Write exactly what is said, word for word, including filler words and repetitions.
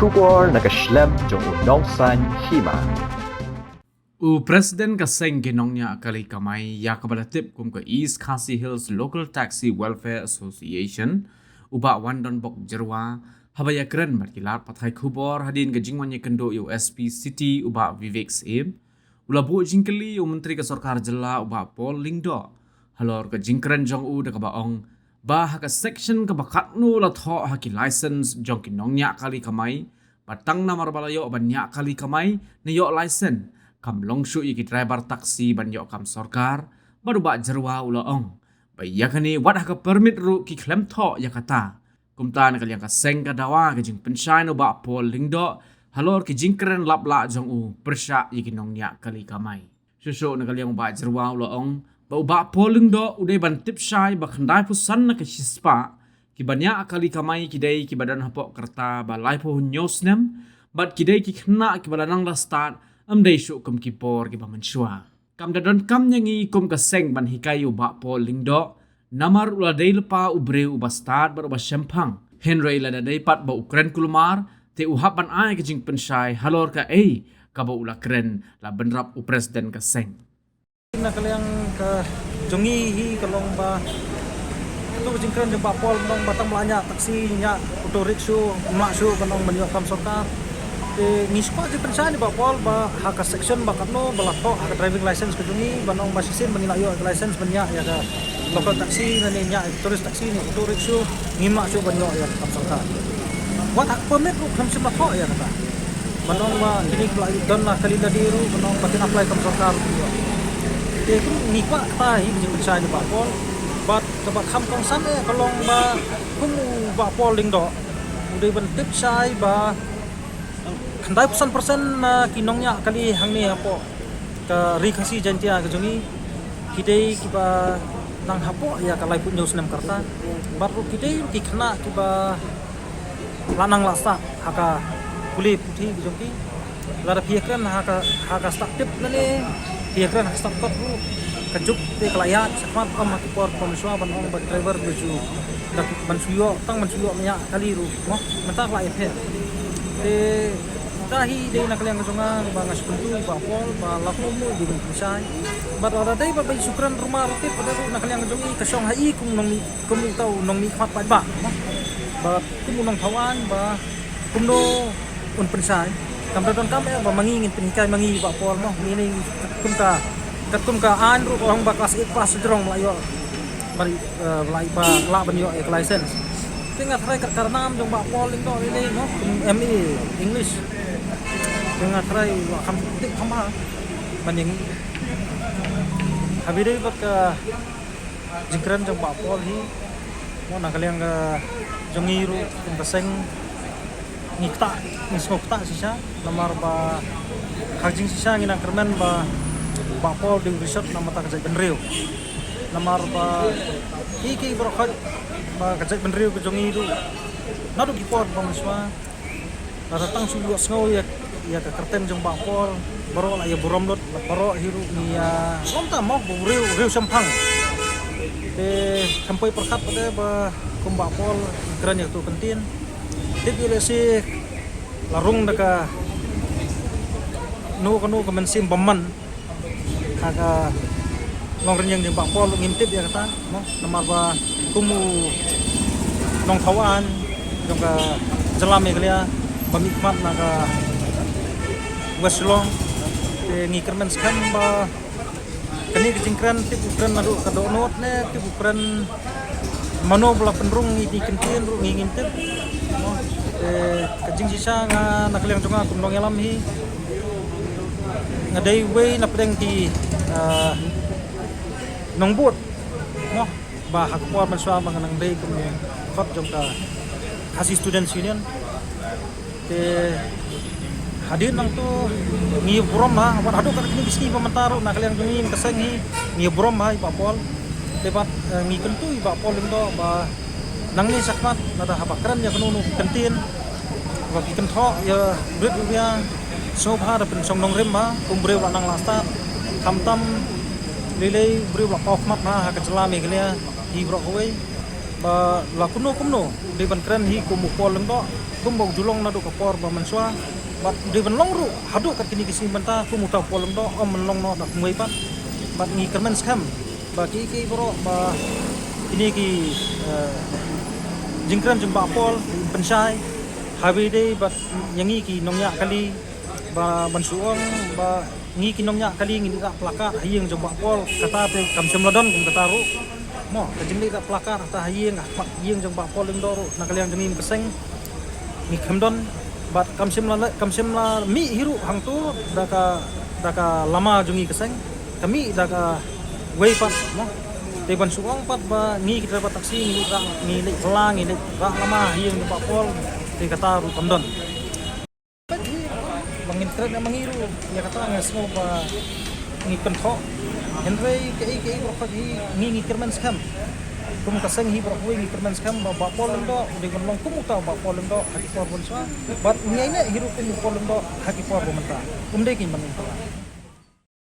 Khubor na ka shlem jong u Nongsaiñ Hima. U President ka seng ki nongñiah kali kamai ïa kaba la tip kum ka East Khasi Hills Local Taxi Welfare Association, u Bah Wandonbok Jyrwa, haba ïakren bad ki lad pathai khubor hadien ka jingwan ïakynduh ïa u S P City, u Bah Vivek Syiem, u la buh jingkylli ïa u Myntri ka Sorkar Jylla, u Bah Paul Lyngdoh, halor ka jingkren jong u da kaba ong ba ha ka section kaba katno la thoh ha ki license jong ki nongñiah kali kamai, ba tang namar ba la ïoh ban ñiah kali kamai ne ïoh license, kam long shuh ïa ki driver taxi ban ïoh kam sorkar. Bad u Bah Jyrwa u la ong ba ïa kane wat ha ka permit ruh ki khlem thoh ïa kata. Kumta na ka liang ka seng ka dawa ka jingpynshai na u Bah Paul Lyngdoh halor ki jingkren laplah jong u pyrshah ïa ki nongñiah kali kamai. Shuh shuh na ka liang u Bah Jyrwa u la ong ba u Bah Paul Lyngdoh u dei ban tip shai ba khyndai phew san na ka shispah kiba ñiah kali kamai ki dei kiba don hapoh ka rta ba laiphew hynñiew snem, bad ki dei ki khynnah kiba la nang la stad, ym dei shuh kum ki por kiba mynshuwa. Kam da donkam ïa ngi kum ka seng ban hikai ïa u Bah Paul Lyngdoh, namar u la dei lypa u briew uba stad bad uba shemphang. Hynrei lada dei pat ba u kren kulmar, te u hap ban ai ka jingpynshai halor kaei kaba u la kren, la bynrap u President ka seng. Na ka liang ka jong ngi hi ka long ba tu ka jingkren jong Bah Paul, long ba tang ba la ñiah taxi, ñiah auto rickshaw, ym lah shuh ka long ban ïoh kam sorkar. Te ngi shu kwah jingpynshai na u Bah Paul ba ha ka section ba katno ba la thoh ha ka driving license ka jong ngi, ba long ba shisien ba ngi la ïoh ka license ban ñiah ïa ka local taxi ne ñiah ïa ka tourist taxi ne auto rickshaw, ngim lah shuh ban ïoh ïa ka kam sorkar. Wat ha ka permit ruh khlem shym la thoh ïa kata. Ba long ba kine ki la don la kali lade ruh, ba long ba kin apply kam sorkar ruh ïoh. Te kum ngi kwah kata hi ka jingpynshai na u Bah Paul. Bad kaba kham kongsan eh ka long ba kum u Bah Paul Lyngdoh u dei ban tip shai ba khyndai phew san percent na ki nongñiah kali hangne hapoh ka Ri Khasi Jaiñtia ka jong ngi ki dei kiba nang hapoh ïa ka laiphew hynñiew snem ka rta. Bad ruh ki dei ki khynnah kiba la nang la stad ha ka pule puthi ka jong ki. Lada phi ïakren ha ka, ha ka stad tip lane phi ïakren ha ka stad kot ruh, ka juk te ka la ïaid shakhmat, ym ha ki por ba mynshuwa ban ong ba driver ba shu da ban shu ïoh, tang ban shu ïoh ñiah kali ruh mo, mynta ka la ïapher. Te kata hi dei na ka liang ka jong nga ba nga shu kyntu ïa u Bah Paul ba la kumno u dei ban pynshai. Bad lada dei ba ban shu kren rumah ruh tip, lada ruh na ka liang ka jong ngi ka shong ha i kum nongmih, kum uta u nongmihkhmat paidbah mo, ba kum u nongthaw aiñ ba kumno un pynshai. Kam da donkam eh ba ma ngi ngin pynhikai ma ngi ïa u Bah Paul mo, ngi ne katkum ka, katkum ka aiñ ruh ka ong ba class eight pass jrong la ïoh ban, eh, la, ba lah ban ïoh ïa ka license. Te nga tharai ka, ka nam jong u Bah Paul Lyngdoh lei lei mo, kum M A English. Te nga tharai ba kham tip kham bha ban ïa ngi. Haba ïadei bad ka jingkren jong u Bah Paul hi mo, na ka liang ka jong ngi ruh kum ka seng ngi ktah, ngi sngewktah shisha, namar ba ha ka jingshisha ngi nang kyrmen ba u Bah Paul u dei u rishot na ka bynta ka jaitbynriew. Namar ba ki, ki baroh khoit ba ka jaitbynriew ka jong ngi ruh naduh ki por ba mynshuwa lada tang shu ïohsngew ïa, ïa ka kyrteng jong u Bah Paul, baroh la ïa burom lut, baroh hi ruh ngi ïa, ym tam mo, u riew, u riew shemphang. Te kham poi pyrkhat pat de ba kum u Bah Paul u kren ïa katu ka kyntien. Tip ïa lehse la rung da kano kano ka mynsiem bymman ha ka longrynïeng jong u Bah Paul, ngim tip ïa kata mo, namar ba kum u nongthaw aiñ jong ka jylla Meghalaya ba mihkhmat na ka West Shillong. Te ngi kyrmen skhem ba kane ka jingkren, tip u kren naduh ka dohnud ne tip u kren mano ba la pynrung ïa kine ki kyntien ruh ngi ngim tip. Te ka jingshisha nga na ka liang jong nga kum nongïalam hi, nga dei uwei na pdeng ki, ah, nongbud mo, ba ha ka por mynshuwa ba nga nang dei kum kot jong ka Khasi Students Union. Te hadien nangto ngi burom ha, wat haduh katne ki sngi ba mynta ruh na ka liang jong ngi ka seng hi ngi burom ha ïa u Bah Paul. Te bad, eh, ngi kyntu ïa u Bah Paul Lyngdoh ba nangne shakhmat lada haba kren ïa kano kano ka kyntien ba phi kynthoh ïa u rit u biang, sngewbha da pynshong nongrim ha, kum u briew ba nang la stad, khamtam lei lei u briew ba paw khmat ha, ha ka jylla Meghalaya hi baroh kawei. Ba la kumno kumno dei ban kren hi kum u Paul Lyngdoh, kumba u ju long naduh ka por ba mynshuwa, bad dei ban long ruh haduh kat kine ki sngi mynta kum uta u Paul Lyngdoh, ym ban long noh da kumwei pat. Bad ngi kyrmen skhem ba ki, ki baroh ba kine ki, eh, jingkren jong Bah Paul, pynshai, haba dei bad ïa ngi ki nongñiah kali, ba ban shu ong ba ngi ki nongñiah kali ngin ïa placard ha ïing jong Bah Paul, kata te kam shym la don kum kata ruh. Mo, ka jingleh ïa placard kata ha ïing, ha ïing jong Bah Paul Lyngdoh ruh, na ka liang jong ngi ka seng, ngi khlem don, bad kam shym la, kam shym la mih hi ruh hangto da ka, da ka lama jong ngi ka seng, ka mih da kawei pat, mo. Te ban shu ong pat ba ngi ki driver taxi ngi leh, ngi leh pla, ngi leh lama ha ïing jong Bah Paul, te kata ruh kam don. Ba ngin kren ma ngi ruh, ïa kata nga sngew ba ngi kynthoh. Hynrei kaei kaei baroh hi ngi, ngi kyrmen skhem. Kum ka seng hi baroh hi ngi kyrmen skhem ba Bah Paul Lyngdoh u dei ban long kum uta u Bah Paul Lyngdoh ha ki por ba mynshuwa, bad ngi ïaineh hi ruh kum u Paul Lyngdoh ha ki por ba mynta. Um dei ki ban long